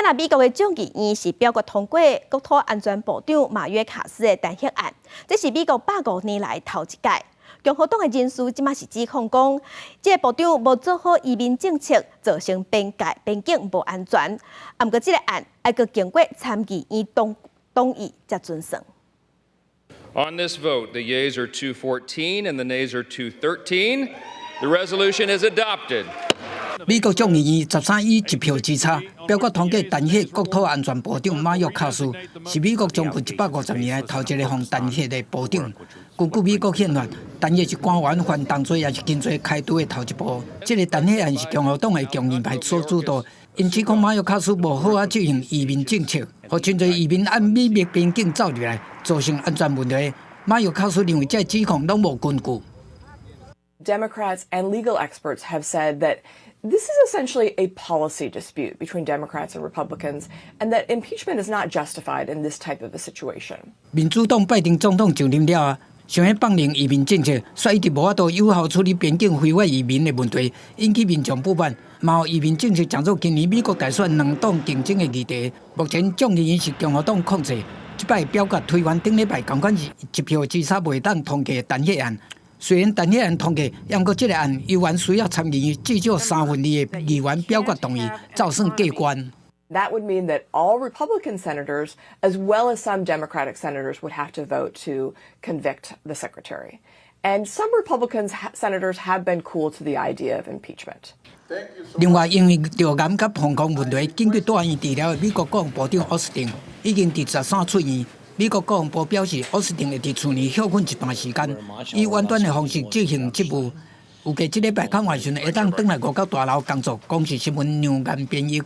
今仔美國的眾議院是表決通過國土安全部長馬約卡斯的彈劾案，這是美國150年來頭一擺。共和黨的人士這馬是指控講，這个部長無做好移民政策，造成邊界邊境無安全。啊，毋過這个案愛閣經過參議院同同意才準算。 On this vote, the yeas are 214 and the nays are 213. The resolution is adopted. 美國眾議院13比1票之差表決通過彈劾國土安全部長馬約卡斯，是美國將近150年來頭一個予彈劾的部長。根據美國憲法，彈劾是官員犯重罪抑是輕罪開除的頭一步。這个彈劾案是共和黨的強硬派所主導，𪜶指控馬約卡斯無好好執行移民政策，予真濟移民按秘密邊境走入來，造成安全問題。馬約卡斯認為這个指控攏無根據。 Democrats and legal experts have said that this is essentially a policy dispute between Democrats and Republicans, and that impeachment is not justified in this type of a situation. 民主黨拜登總統就任了後，想欲放任移民政策，煞一直無法度有效處理邊境非法移民的問題，引起民眾不滿。嘛予移民政策成做今年美國大選兩黨競爭的議題。目前眾議院是共和黨控制，這擺表決推翻頂禮拜仝款是一票之差袂當通過彈劾案。雖然彈劾案通過，毋過這个案猶原需要參議院至少三分二的議員表決同意，才算過關。 That would mean that all Republican senators, as well as some Democratic senators, would have to vote to convict the secretary. And some Republican senators have been cool to the idea of impeachment. 另外，因為著癌佮防空問題，緊急住院治療的美國國防部長奧斯汀已經佇13出院。美國國防部表示，奧斯汀會佇厝內歇睏一段時間，以遠端的方式執行職務。預計這禮拜較晚時會當轉來五角大樓工作。公視新聞梁岩編譯。